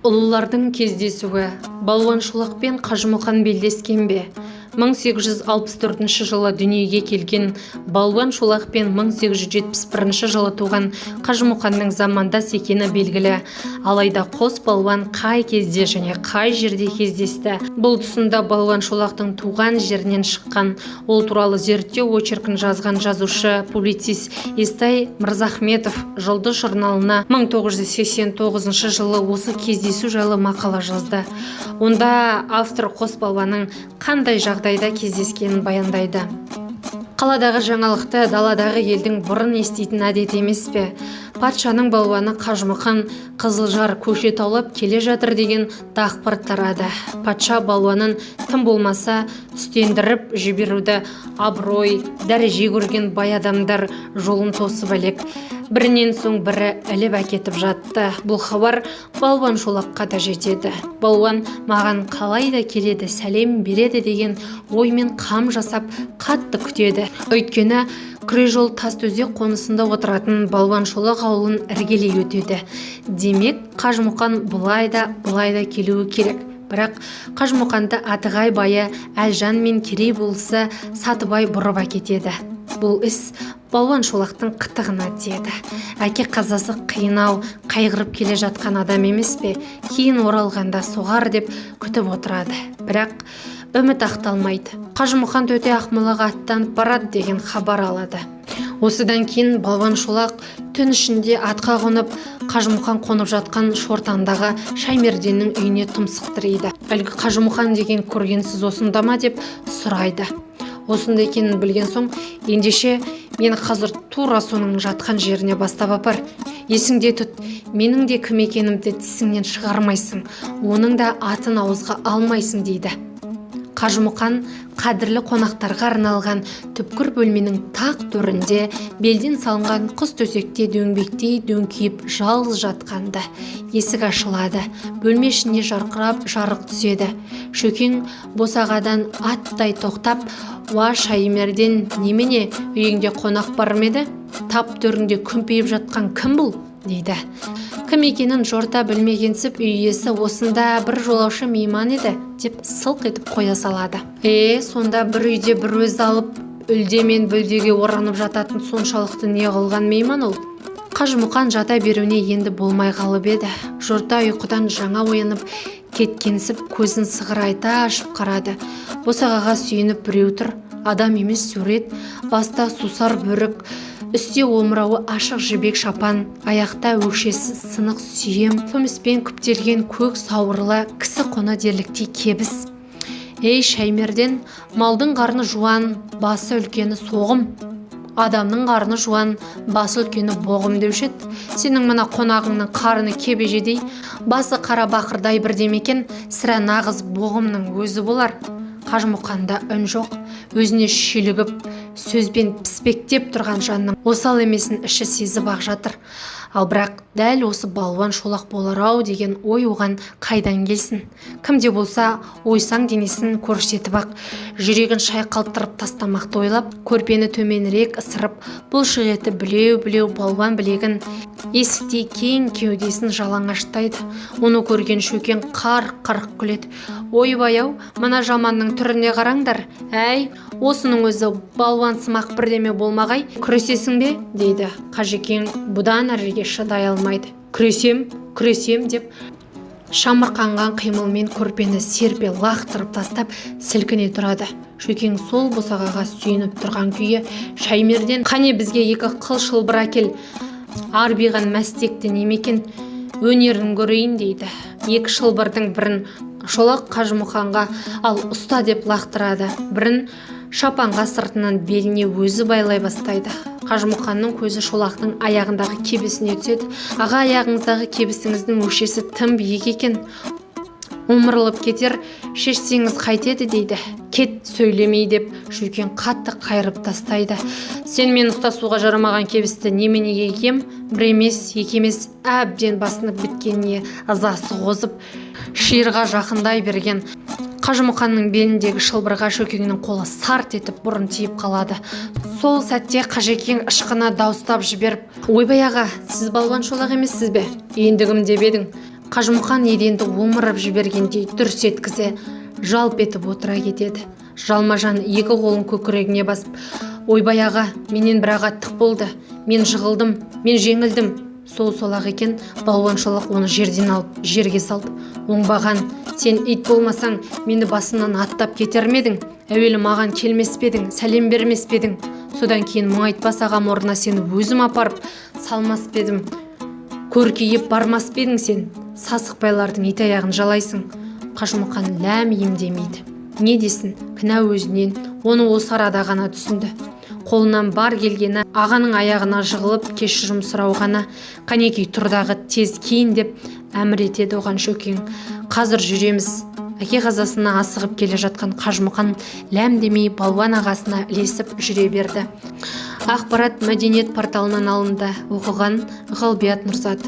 Ұлылардың кездесуі. Балуан Шолақ пен Қажымұқан белдескен бе? 1864 жылы дүниеге келген Балуан Шолақ пен 1871 жылы туған Қажымұқанның замандас екені белгілі. Алайда қос балуан қай кезде және қай жерде кездесті? Бұл тұсында Балуан Шолақтың туған жерінен шыққан, ол туралы зерттеу очеркін жазған жазушы, публицист Естай Мырзахметов «Жұлдыз» журналына 1989 жылы осы кездесу жайлы мақала жазды. Онда автор қос балуанның қандай жағдайда кездескенін баяндайды. Қаладағы жаңалықты даладағы елдің бұрын еститін әдеті емес пе? Патшаның балуаны Қажымұқан Қызылжар Көкшетаулап келе жатыр деген дақпырт тарады. Патша балуанын тым болмаса түстендіріп жіберуді абырой, дәреже көрген бай адамдар жолын тосып әлек. Бірінен соң бірі іліп әкетіп жатты. Бұл хабар Балуан Шолаққа да жетеді. Балуан маған қалай да келеді, сәлем береді деген оймен қам жасап, қатты күтеді. Өйткені күре жол Тастөзек қонысында отыратын Балуан Шолақ ауылын іргелей өтеді. Демек, Қажымұқан былай да, былай да келуі керек. Бірақ Қажымұқанды Атығай байы Әлжан мен Керей болысы Сатыбай бұрып әкетеді. Бұл іс Балуан Шолақтың қытығына тиеді. Әке қазасы қиын-ау, қайғырып келе жатқан адам емес пе? Кейін оралғанда соғар деп күтіп отырады. Бірақ үміт ақталмайды. Қажымұқан төте Ақмолаға аттанып барады деген хабар алады. Осыдан кейін Балуан Шолақ түн ішінде атқа қонып, Қажымұқан қонып жатқан Шортандағы Шаймерденнің үйіне тұмсық тірейді. Әлгі Қажымұқан деген көргенсіз осында ма деп сұрайды. Осында екенін білген соң, ендеше мені қазір тура соның жатқан жеріне бастап апар. Есіңде тұт, менің де кім екенімді тісіңнен шығармайсың, оның да атын ауызға алмайсың, дейді. Қажымұқан қадірлі қонақтарға арналған түпкір бөлменің тақ төрінде, белден салынған құс төсекте дөңбектей дөңкиіп жалғыз жатқанда есік ашылады. Бөлме ішіне жарқырап жарық түседі. Шөкең босағадан аттай тоқтап: «Уа, Шаймерден, немене, үйіңде қонақ бар ма еді? Тап төріңде күмпиіп жатқан кім бұл?» – дейді. Кім екенін жорта білмегенсіп, үй иесі: «Осында бір жолаушы мейман еді», – деп сылқ етіп қоя салады. Е, сонда бір үйде бір өзі алып, үлде мен бүлдеге оранып жататын соншалықты не қылған мейман ол? Қажымұқан жата беруіне енді болмай қалып еді. Жорта ұйқыдан жаңа оянып кеткенсіп, көзін сығырайта ашып қарады. Босағаға сүйеніп біреу тұр. Адам емес, сурет. Баста сусар бөрік, үсте омырауы ашық жібек шапан, аяқта өкшесі сынық сүйем, күміспен күптелген көк сауырлы кісі құны дерліктей кебіс. «Ей, Шаймерден, малдың қарны жуан, басы үлкені соғым, адамның қарны жуан, басы үлкені боғым деуші еді. Сенің мына қонағыңның қарны кебежедей, басы қара бақырдай бірдеме екен, сірә, нағыз боғымның өзі болар». Қажымұқанда үн жоқ. Өзіне шүйлігіп, сөзбен піспектеп тұрған жанның осал емесін іші сезіп-ақ жатыр. Ал бірақ дәл осы Балуан Шолақ болар-ау деген ой оған қайдан келсін? Кім де болса, ойсаң денесін көрсетіп-ақ, жүрегін шайқалттырып тастамақты ойлап, көрпені төменірек ысырып, бұлшық еті білеу-білеу балуан білегін, есіктей кең кеудесін жалаңаштайды. Оны көрген Шөкең қарқ-қарқ күледі: «Ойбай-ау, мына жаманның түріне қараңдар! Әй, осының өзі балуансымақ бірдеме болмағай. Күресесің бе?» – дейді. Қажекең бұдан әріге шыдай алмайды. «Күресем, күресем», – деп, шамырқанған қимылмен көрпені серпе лақтырып тастап, сілкіне тұрады. Шөкең сол босағаға сүйеніп тұрған күйі: «Шаймерден, қане, бізге екі қыл шылбыр әкел, арбиған мәстекті немекен, өнерін көрейін», – дейді. Екі шылбырдың бірін Шолақ Қажымұқанға «ал, ұста» деп лақтырады, бірін шапанға сыртынан беліне өзі байлай бастайды. Қажымұқанның көзі Шолақтың аяғындағы кебісіне түседі. «Аға, аяғыңыздағы кебісіңіздің өкшесі тым биік екен, омырылып кетер, шешсеңіз қайтеді?» – дейді. «Кет, сөйлемей!» – деп Шөкең қатты қайырып тастайды. «Сен мен ұстасуға жарамаған кебісті неменеге кием? Бір емес, екі емес». Әбден басынып біткеніне ызасы қозып, шиырға жақындай берген Қажымұқанның беліндегі шылбырға Шөкеңнің қолы сарт етіп бұрын тиіп қалады. Сол сәтте Қажекең ышқына дауыстап жіберіп: «Ойбай, аға, сіз Балуан Шолақ емессіз бе? Енді кім деп едің? Қажымұқан еденді омырып жібергендей дүрс еткізе жалп етіп отыра кетеді. Жалма-жан екі қолын көкірегіне басып: «Ойбай, аға, менен бір ағаттық болды. Мен жығылдым, мен жеңілдім». Сол-сол-ақ екен, Балуан Шолақ оны жерден алып, жерге салды. «Оңбаған, сен ит болмасаң, мені басымнан аттап кетер ме едің? Әуелі маған келмес пе едің, сәлем бермес пе едің? Содан кейін Мұңайтпас ағам орнына сені өзім апарып салмас па едім? Көркейіп бармас па едің? Сен сасық байлардың ит аяғын жалайсың». Қажымұқан ләм демейді. Не десін, кінә өзінен, оны осы арада ғана түсінді. Қолынан бар келгені ағаның аяғына жығылып, кешірім сұрау ғана. «Қанекей, тұрдағы, тез киін», – деп әмір етеді оған Шөкең. «Қазір жүреміз». Әке қазасына асығып келе жатқан Қажымұқан ләм демей, балуан ағасына ілесіп жүре берді. Ақпарат мәдениет порталынан алынды. Оқыған Ғалбият Нұрзат.